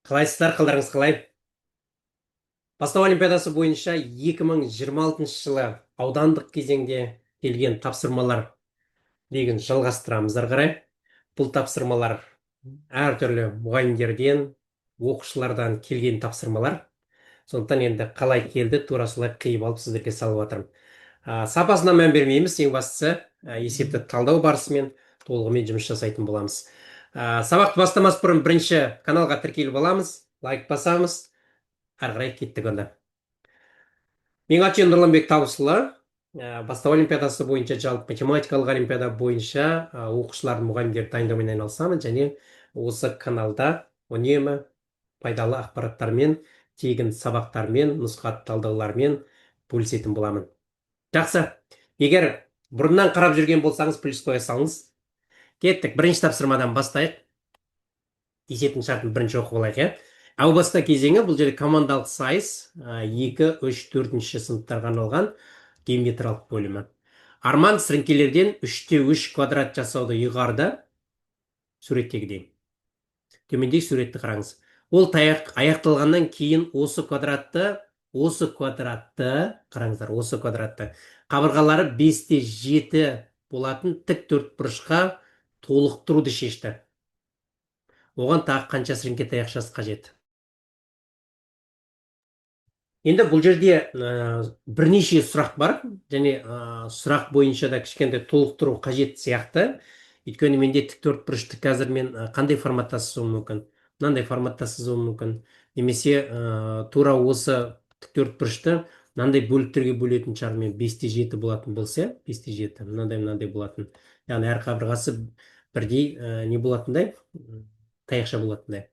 Қалайсыздар, қалдарыңыз қалай? Бастау олимпиадасы бойынша 2026 жылы аудандық кезеңде келген тапсырмалар легін жалғастырамыз ары қарай. Бұл тапсырмалар әртүрлі мұғалімдерден, оқушылардан келген тапсырмалар. Сондықтан енді қалай келді, тура солай қиып алып сіздерге салып жатырмын. Сапасына мән бермейміз, ең бастысы есепті талдау барысымен толығымен жұмыс жасайтын боламыз. Сабақты бастамас бұрын бірінші каналға тіркеліп аламыз, лайк басамыз, ары қарай кеттік онда. Менің аты жөнім Нұрланбек Табысұлы. Бастау олимпиадасы бойынша, жалпы математикалық олимпиада бойынша оқушыларды, мұғалімдерді дайындаумен айналысамын және осы каналда үнемі пайдалы ақпараттармен, тегін сабақтармен, нұсқа талдаулармен бөлісетін боламын. Жақсы. Егер бұрыннан қарап жүрген болсаңыз, плюс қоя салыңыз. Кеттік. Бірінші тапсырмадан бастайық. Есептің шартын бірінші оқып алайық, иә. Әу баста кезеңі, бұл жерде командалық сайыс, 2, 3, 4 сыныптарға арналған геометриялық бөлімі. Арман сіріңкелерден 3-те 3 квадрат жасауды ұйғарды. Суреттегідей. Төмендегі суретті қараңыз. Ол таяқ аяқталғаннан кейін осы квадратты, қараңыздар, осы квадратты қабырғалары 5-те 7 болатын тік төртбұрышқа толықтыруды шешті. Оған тағы қанша сіріңке таяқшасы қажет? Енді бұл жерде бірнеше сұрақ бар және сұрақ бойынша да кішкентай толықтыру қажет сияқты. Өйткені менде тік төртбұрышты қазір мен қандай форматта сызуым мүмкін? Мынандай форматта сызуым мүмкін. Немесе тура осы тік төртбұрышты мынандай бөліктерге бөлетін шығармын мен, 5-те 7 болатын болса, 5-те 7 мынандай мынандай болатын. Яғни әр қабырғасы бірдей не болатындай, таяқша болатындай.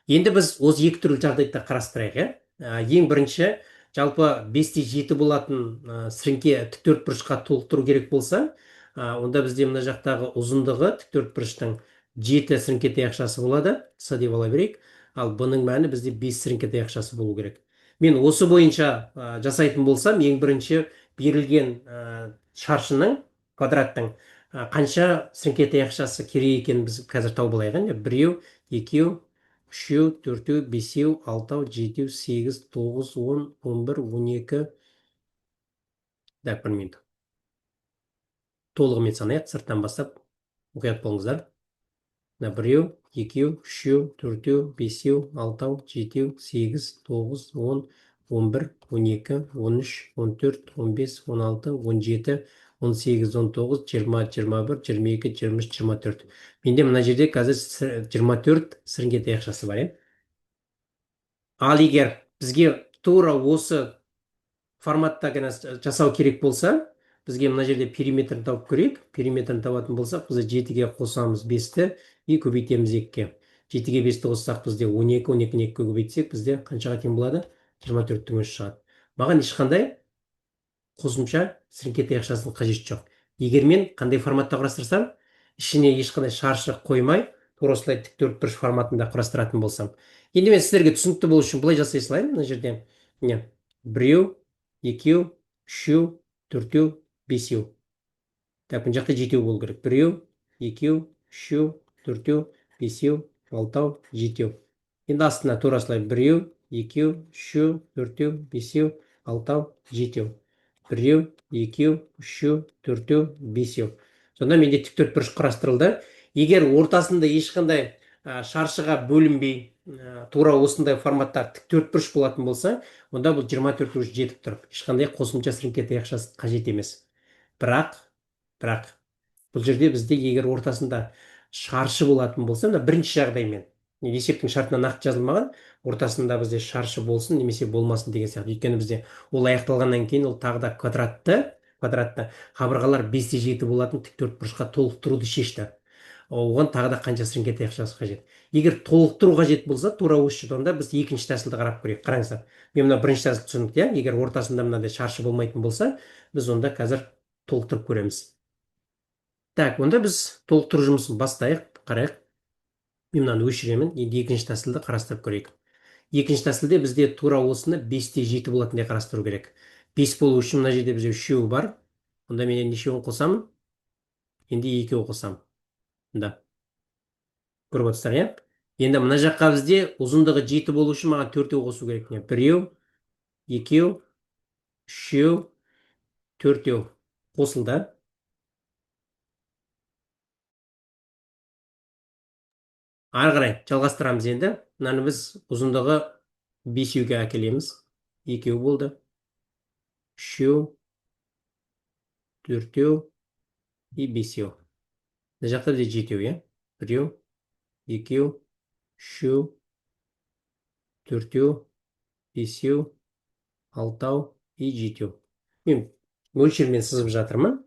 Енді біз осы екі түрлі жағдайды да қарастырайық, иә. Ең бірінші, жалпы 5-те 7 болатын сіріңке тік төртбұрышқа толықтыру керек болса, онда бізде мына жақтағы ұзындығы тік төртбұрыштың 7 сіріңке таяқшасы болады, с деп ала берейік. Ал бұның мәні бізде 5 сіріңке таяқшасы болу керек. Мен осы бойынша жасайтын болсам, ең бірінші берілген шаршының, квадраттың қанша сіріңке таяқшасы керек екенін біз қазір тауып алайық, иә. Біреу, екеу, үшеу, төртеу, бесеу, алтау, жетеу, сегіз, тоғыз, 10, 11, 12. Так, бір минут. Толығымен санайық, сырттан бастап, мұқият болыңыздар. Мына біреу, екеу, үшеу, төртеу, бесеу, алтау, жетеу, сегіз, тоғыз, 10, 11, 12, 13, 14, 15, 16, 17, 18, 19, 20, 21, 22, 23, 24. Менде мына жерде қазір 24 сіріңке таяқшасы бар, иә. Ал егер бізге тура осы форматта ғана жасау керек болса, бізге мына жерде периметрін тауып көрейік. Периметрін табатын болсақ, біз 7-ге қосамыз 5-ті и көбейтеміз 2-ге. 7-ге 5-ті қоссақ, бізде 12, 12-ні 2-ге көбейтсек, бізде қаншаға тең болады? 24-тің өзі шығады. Маған ешқандай қосымша сіріңке таяқшасының қажеті жоқ. Егер мен қандай форматта құрастырсам, ішіне ешқандай шаршы қоймай, тура осылай тік төртбұрыш форматында құрастыратын болсам. Енді мен сіздерге түсінікті болу үшін былай жасай салайын мына жерде. Міне, біреу, екеу, үшеу, төртеу, бесеу. Так, мына жақта жетеу болу керек. Біреу, екеу, үшеу, төртеу, бесеу, алтау, жетеу. Енді астына тура осылай біреу, екеу, үшеу, төртеу, бесеу, алтау, жетеу. Біреу, екеу, үшеу, төртеу, бесеу. Сонда менде тік төртбұрыш құрастырылды. Егер ортасында ешқандай шаршыға бөлінбей, тура осындай форматта тік төртбұрыш болатын болса, онда бұл 24 уже жетіп тұр. Ешқандай қосымша сіріңке таяқшасы қажет емес. Бірақ бұл жерде бізде егер ортасында шаршы болатын болса, мына бірінші жағдаймен, есептің шартына нақты жазылмаған, ортасында бізде шаршы болсын немесе болмасын деген сияқты. Өйткені бізде ол аяқталғаннан кейін ол тағы да квадратты қабырғалар 5-те 7 болатын тік төртбұрышқа толықтыруды шешті. Оған тағы да қанша сіріңке таяқшасы қажет? Егер толықтыру қажет болса, тура осы жерде, онда біз екінші тәсілді қарап көрейік. Қараңыздар, мен мына бірінші тәсіл түсіндік, иә. Егер ортасында мынандай шаршы болмайтын болса, біз онда қазір толықтырып көреміз. Так, онда біз толықтыру жұмысын бастайық. Қарайық, мен мынаны өшіремін. Енді екінші тәсілді қарастырып көрейік. Екінші тәсілде бізде тура осыны 5-те 7 болатындай қарастыру керек. 5 болу үшін мына жерде бізде үшеу бар. Онда мен енді нешеуін қосамын? Енді екеу қосамын. Мында көріп отырсыздар, иә. Енді мына жаққа бізде ұзындығы 7 болу үшін маған төртеу қосу керек. Міне, біреу, екеу, үшеу, төртеу қосылды. Ары қарай жалғастырамыз енді. Мынаны біз ұзындығы бесеуге әкелеміз. Екеу болды. Үшеу, төртеу и бесеу. Мына жақта бізде жетеу, иә? Біреу, екеу, үшеу, төртеу, бесеу, алтау и жетеу. Мен мөлшермен сызып жатырмын.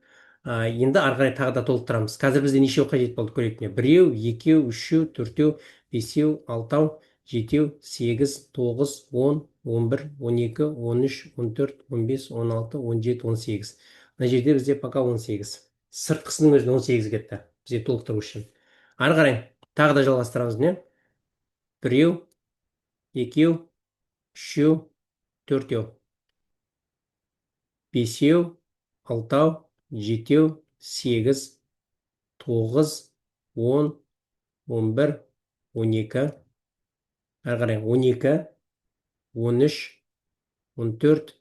Енді ары қарай тағы да толықтырамыз. Қазір бізде нешеу қажет болды, көрейік. Міне, біреу, екеу, үшеу, төртеу, бесеу, алтау, жетеу, сегіз, тоғыз, 10, 11, 12, 13, 14, 15, 16, 17, 18. Мына жерде бізде пока 18. Сыртқысының өзінде 18 кетті бізге толықтыру үшін. Ары қарай тағы да жалғастырамыз. Міне, біреу, екеу, үшеу, төртеу, бесеу, алтау, жетеу, сегіз, тоғыз, 10, 11, 12. Ары қарай 12, 13, 14,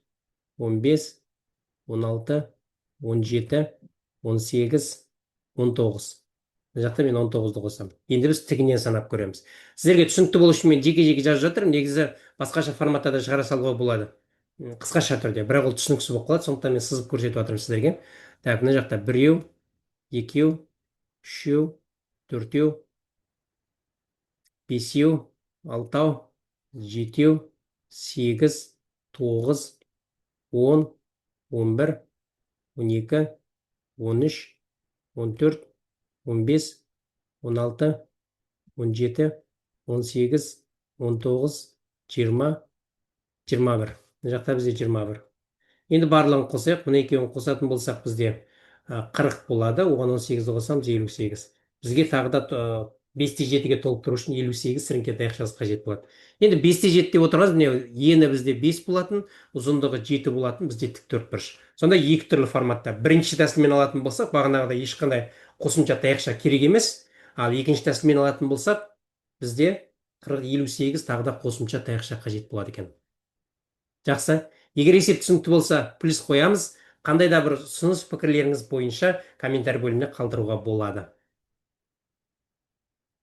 15, 16, 17, 18, 19. Мына жақта мен 19-ды қосамын. Енді біз тігінен санап көреміз. Сіздерге түсінікті болу үшін мен жеке-жеке жазып жатырмын. Негізі басқаша форматта да шығара салуға болады. Қысқаша түрде, бірақ ол түсініксіз болып қалады, сондықтан мен сызып көрсетіп жатырмын сіздерге. Так, мына жақта біреу, екеу, үшеу, төртеу, бесеу, алтау, жетеу, сегіз, тоғыз, 10, 11, 12, 13, 14, 15, 16, 17, 18, 19, 20, 21. Мына жақта бізде 21. Енді барлығын қосайық. Мына екеуін қосатын болсақ, бізде 40 болады. Оған 18-ді қосамыз, 58. Бізге тағы да 5-те 7-ге толықтыру үшін 58 сіріңке таяқшасы қажет болады. Енді 5-те 7 деп отырғанымыз, міне, ені бізде 5 болатын, ұзындығы 7 болатын, бізде тік төртбұрыш. Сонда екі түрлі форматта. Бірінші тәсілмен алатын болсақ, бағанағыдай ешқандай қосымша таяқша керек емес. Ал екінші тәсілмен алатын болсақ, бізде 40, 58 тағы да қосымша таяқша қажет болады екен. Жақсы. Егер есеп түсінікті болса, плюс қоямыз. Қандай да бір ұсыныс пікірлеріңіз бойынша комментарий бөліміне қалдыруға болады.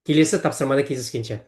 Келесі тапсырмада кездескенше.